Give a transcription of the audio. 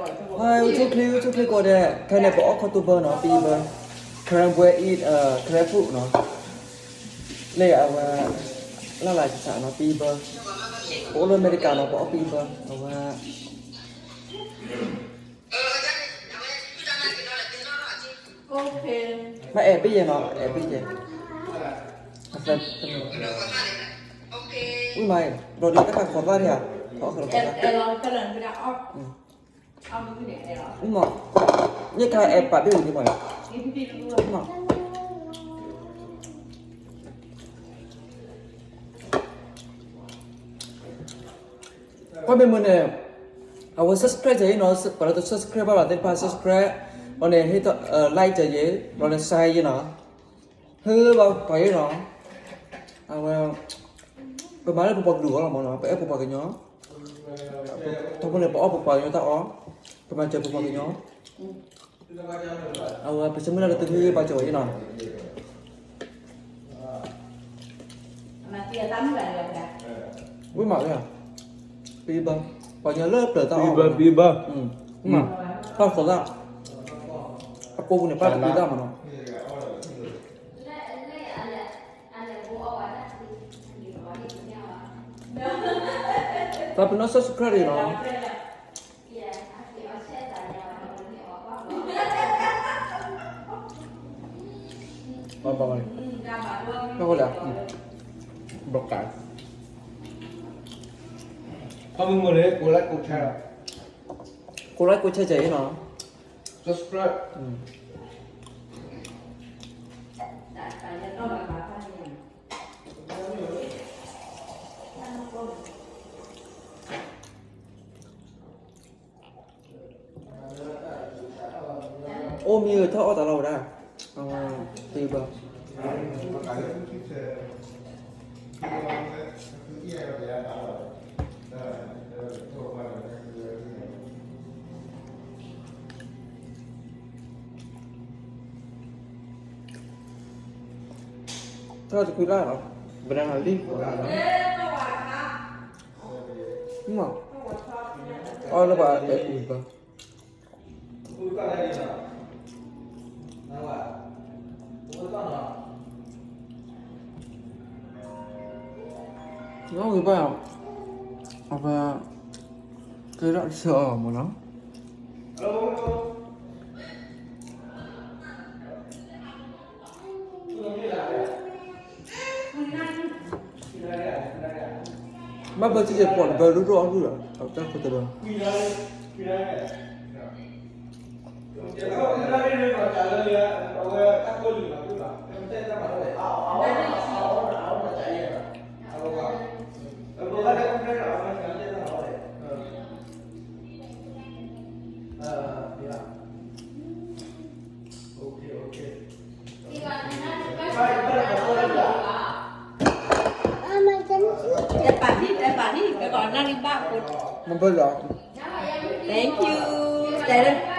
ဟဲ အိၣ်ဆူၣ်ချ့ အိၣ်ဆူၣ်ချ့ကိးဂၤဒဲး, ခဲန့ၣ် ပအီၣ်ခီၣ်တူၢ်ဘၢနီၤ ပအံၤဘၢ, Karen boy eat Karen foodနီၤ, လၢအဝဲ လၢ်လၢ်ဆးဆးနီၤ ပအံၤဘၢ, ပအိၣ်လၢအမဲရကၤနီၤ ပအီၣ်ပအံၤဘၢ အဝဲ မ့ၢ်အဲၣ်ဘၣ်ယဲနီၤ အဲၣ်ဘၣ်ယဲ, ဝံၣ်မး ဘျီဒုးတၢ်ခးခိးသၣ်ဒံးဧါ, ထီၣ်ဃီလီၤခိးသၣ်, မ့ၢ်, န့ၣ်ခါအဲၣ်ပာ်ဘ့ၣ်ဝံၤဒံးမး, မ့ၢ် ကွၢ်မ့ၢ်မ့ၢ်န့ၣ်, အဝဲ subscribe ယဲနီၤ, ပှၤလၢတ subscribe ဘၣ်ဘၣ်သ့ၣ်တဖၣ် subscribe, ဘျီန့ၣ် ဟ့ၣ် like ယဲ, ဘျီန့ၣ် share ယဲနီၤ, ဟ့ၣ်လီၤပှၤယဲနီၤ, အဝဲ ပမၤလၢပပှၤကလုာ်အဂီၢ်လီၤမးနီၤ, ပအဲၣ်ပပှၤကညီ, ထီဘိန့ၣ် ပအီၣ်ပပှၤကညီတၢ်အီၣ်, ပမၤစၢၤပပှၤကညီ အဝဲ ပဆၢမုၢ်လၢ်လၢသုဟ့ၣ်ဂံၢ်ဘါစၢၤဝဲနီၤ, ဝံၣ်မး, ပအံၤဘၢ, ပှၤကညီလၢပျၢၤတၢ်အီၣ်, ပအံၤဘၢ, တၢ်ဃီၤသၣ်, အကိးပူၤန့ၣ် ပၢ်တပျံၤတၢ်မးနီၤ, သးပ့ၤနီၣ် subscribe နီၤ ဘၣ်ဘၣ်ဘၣ်, ဘၣ်က, ကိးlikeကိးshare ယဲနီၤ, subscribe. အိၣ်မ့ၢ်ဂ့ၤ ထီၣ်အီၣ်တၢ်လီၤဝဲဒၣ်, ပဘၣ် ထီၣ်တကွံလၢ်လီၤ, banana leaf, အီၣ်လၢပှၤအဲၣ်အူဘၣ်, နီၣ်ဂံၢ်ဘၣ်, အဝဲ ကဲဒၣ်ဆၢအီၤမးနီၤ. ဘၣ်ဘၢစ့ၢ်ကီး ပှၤတဘၢဒိၣ်ဒိၣ်အီၣ်ဒိၣ်ဒီး တၢ်ခိၣ်တဘၢ မ့ၢ်ဘၣ်လီၤ.